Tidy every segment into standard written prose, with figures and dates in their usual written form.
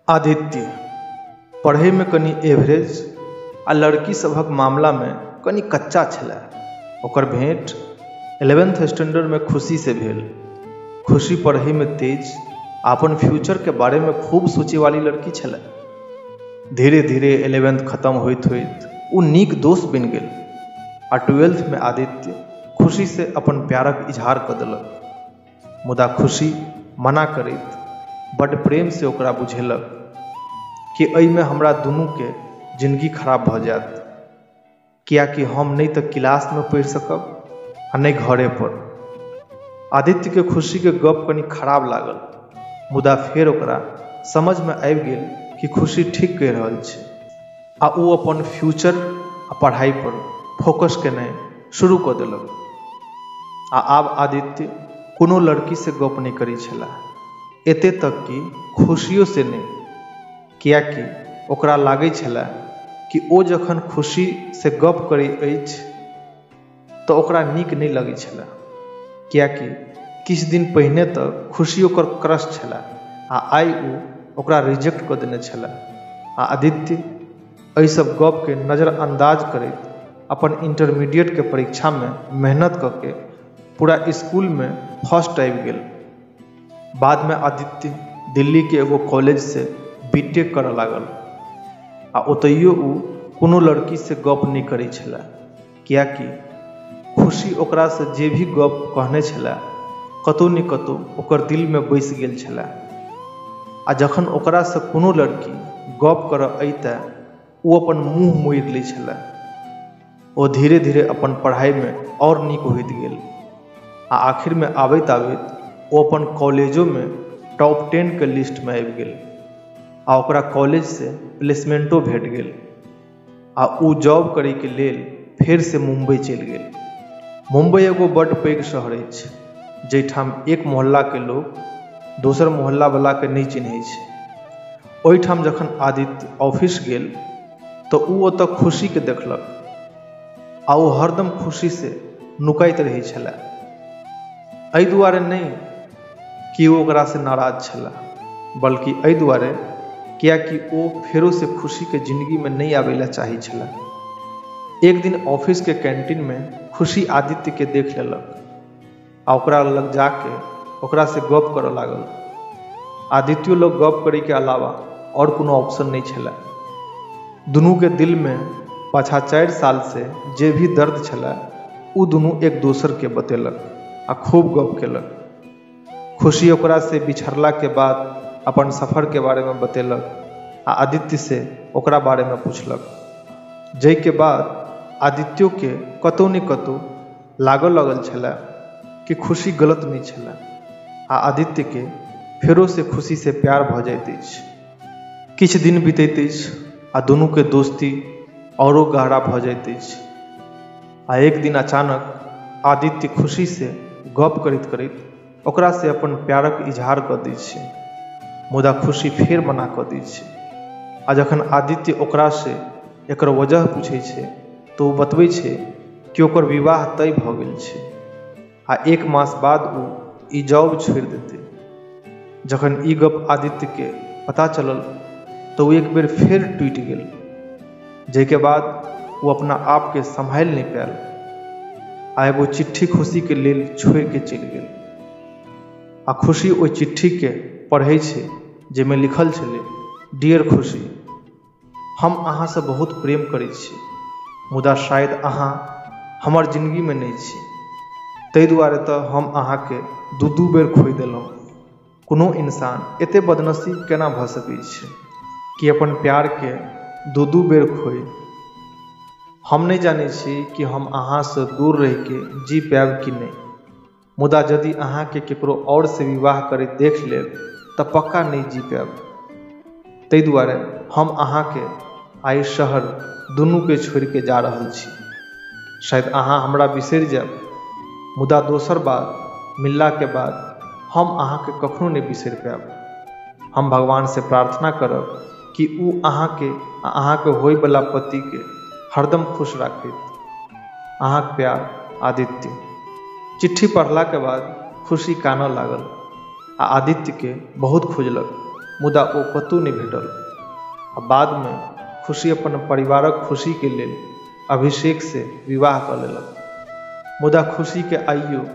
आदित्य पढ़ैमे कनि एवरेज आ लड़की सभक मामलामे कनि कच्चा छलै। ओकर भेंट 11th स्टैंडर्डमे खुशीसँ भेल। खुशी पढ़ैमे तेज आ अपन फ्यूचरके बारेमे खूब सोचैवाली लड़की छलै। धीरे धीरे 11th खत्म होइत होइत ओ नीक दोस्त बनि गेल आ 12thमे आदित्य खुशीसँ अपन प्यारक इजहार कऽ देलक। मुदा खुशी मना करैत बड्ड प्रेमसँ ओकरा बुझेलक कि एहिमे हमरा दुनूके जिनगी खराब भऽ जायत, कियाकि हम नहि तऽ क्लासमे पढ़ि सकब आ नहि घरे पर। आदित्यके खुशीके गप कनि खराब लागल, मुदा फेर ओकरा समझमे आबि गेल कि खुशी ठीक कहि रहल छै आ ओ अपन फ्यूचर आ पढ़ाइ पर फोकस केनाइ शुरू कऽ देलक। आ आब आदित्य कोनो लड़कीसँ गप नहि करै छलाह, एते तक कि खुशियोसँ नहि, कियाकि ओकरा लागै छलै कि ओ जखन खुशीसँ गप करै अछि तऽ ओकरा नीक नहि लगै छलै, कियाकि किछु दिन पहिने तक खुशी ओकर क्रश छलै आ आइ ओ ओकरा रिजेक्ट कऽ देने छलै। आ आदित्य एहि सब गपके नजरअंदाज करैत अपन इंटरमीडिएटके परीक्षामे मेहनत कऽ के पूरा स्कूलमे फर्स्ट आबि गेल। बादमे आदित्य दिल्लीके एगो कॉलेजसँ बीटेक करऽ लागल आ ओतहियो ओ कोनो लड़कीसँ गप नहि करै छलै, कियाकि खुशी ओकरासँ जे भी गप कहने छलै कतहु ने कतहु ओकर दिलमे बसि गेल छलै। आ जखन ओकरासँ कोनो लड़की गप करऽ अइतै ओ अपन मुँह मोड़ि लै छलै। ओ धीरे धीरे अपन पढ़ाइमे आओर नीक होइत गेल आ आखिरमे आबैत आबैत ओ अपन कॉलेजोमे टॉप 10 के लिस्टमे आबि गेल आ ओकरा कॉलेजसँ प्लेसमेंटो भेट गेल आ ओ जॉब करैके लेल फेरसँ मुम्बई चलि गेल। मुम्बई एगो बड्ड पैघ शहर अछि जाहिठाम एक मोहल्लाके लोक दोसर मोहल्लावलाके नहि चिन्है छै। ओहिठाम जखन आदित्य ऑफिस गेल तऽ ओ ओतऽ खुशीके देखलक आ ओ हरदम खुशीसँ नुकाइत रहै छलै। एहि दुआरे नहि कि ओ ओकरासँ नाराज छलै, बल्कि एहि दुआरे कियाकि ओ फेरोसँ खुशीके जिन्दगीमे नहि आबै लए चाहै छलै। एक दिन ऑफिसके कैंटीनमे खुशी आदित्यके देख लेलक आ ओकरा लग जाके ओकरासँ गप करऽ लागल। आदित्यो लग गप करैके अलावा आओर कोनो ऑप्शन नहि छलै। दुनूके दिलमे पाछा 4 सालसँ जे भी दर्द छलै ओ दुनू एक दोसरके बतेलक आ खूब गप केलक। खुशी ओकरासँ बिछड़लाके बाद अपन सफरके बारेमे बतेलक आ आदित्यसँ ओकरा बारेमे पुछलक, जाहिके बाद आदित्योके कतहु ने कतहु लागऽ लगल छलै कि खुशी गलत नहि छलै आ आदित्यके फेरोसँ खुशीसँ प्यार भऽ जाइत अछि। किछु दिन बीतैत अछि आ दुनूके दोस्ती औरो गहरा भऽ जाइत अछि। आ एक दिन अचानक आदित्य खुशीसँ गप करैत करैत ओकरासँ अपन प्यारक इजहार कऽ दै छै, मुदा खुशी फेर मना कऽ दै छै। आ जखन आदित्य ओकरासँ एकर वजह पूछै छै तऽ ओ बतबै छै कि ओकर विवाह तय भऽ गेल छै आ 1 मास बाद ओ ई जॉब छोड़ि देतै। जखन ई गप आदित्यके पता चलल तऽ ओ एक बेर फेर टूटि गेल, जाहिके बाद ओ अपना आपके सम्हालि नहि पायल आ एगो चिट्ठी खुशीके लेल छोड़िके चलि गेल। आ खुशी ओहि चिट्ठीके पढ़ै छै जाहिमे लिखल छलै, डियर खुशी, हम अहाँसँ बहुत प्रेम करै छी, मुदा शायद अहाँ हमर जिन्दगीमे नहि छी, ताहि दुआरे तऽ हम अहाँके 2-2 बेर खोइ देलहुँ। कोनो इंसान एते बदनसीब केना भऽ सकै छै कि अपन प्यारके 2-2 बेर खोइ। हम नहि जानै छी कि हम अहाँसँ दूर रहिके जी पायब कि नहि, मुदा यदि अहाँके केकरो आओरसँ विवाह करैत देख लेब तऽ पक्का नहि जी पायब। ताहि दुआरे हम अहाँके आइ शहर दुनूके छोड़िके जा रहल छी। शायद अहाँ हमरा बिसरि जायब, मुदा दोसर बार मिललाके बाद हम अहाँके कखनो नहि बिसरि पायब। हम भगवानसँ प्रार्थना करब कि ओ अहाँके आ अहाँके होइवला पतिके हरदम खुश राखैत। अहाँके प्यार, आदित्य। चिट्ठी पढ़लाके बाद खुशी कानऽ लागल आ आदित्यके बहुत खोजलक, मुदा ओ कतहु नहि भेटल। आ बादमे खुशी अपन परिवारक खुशीके लेल अभिषेकसँ विवाह कऽ लेलक। मुदा खुशीके आइयो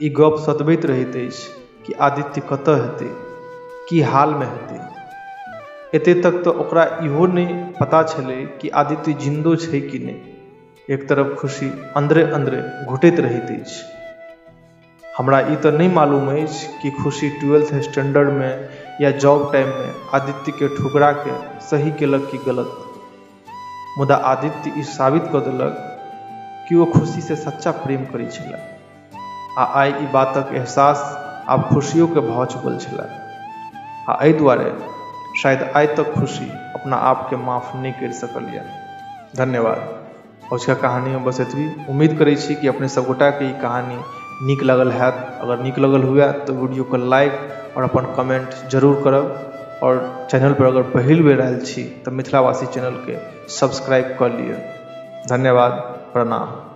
ई गप सतबैत रहैत अछि कि आदित्य कतऽ हेतै, की हालमे हेतै। एते तक तऽ ओकरा इहो नहि पता छलै कि आदित्य जिन्दो छै कि नहि। एक तरफ खुशी अन्दरे अन्दरे घुटैत रहैत अछि। हमरा ई तऽ नहि मालूम अछि कि खुशी 12th स्टैंडर्डमे या जॉब टाइममे आदित्यके ठुकराके सही केलक कि गलत, मुदा आदित्य ई साबित कऽ देलक कि ओ खुशीसँ सच्चा प्रेम करै छलै। आ आइ ई बातक एहसास आब खुशियोके भऽ चुकल छलै। आ एहि दुआरे शायद आइ तक खुशी अपना आपके माफ नहि करि सकल यऽ। धन्यवाद। अजुका कहानीमे बस एतबी। उम्मीद करै छी कि अपने सबगोटाके ई कहानी नीक लगल हैत। अगर नीक लगल हुए तऽ वीडियोके लाइक और अपन कमेंट जरूर करब। और चैनल पर अगर पहिल बेर आयल छी तऽ मिथिलावासी चैनलके सब्सक्राइब कऽ लिअ। धन्यवाद। प्रणाम।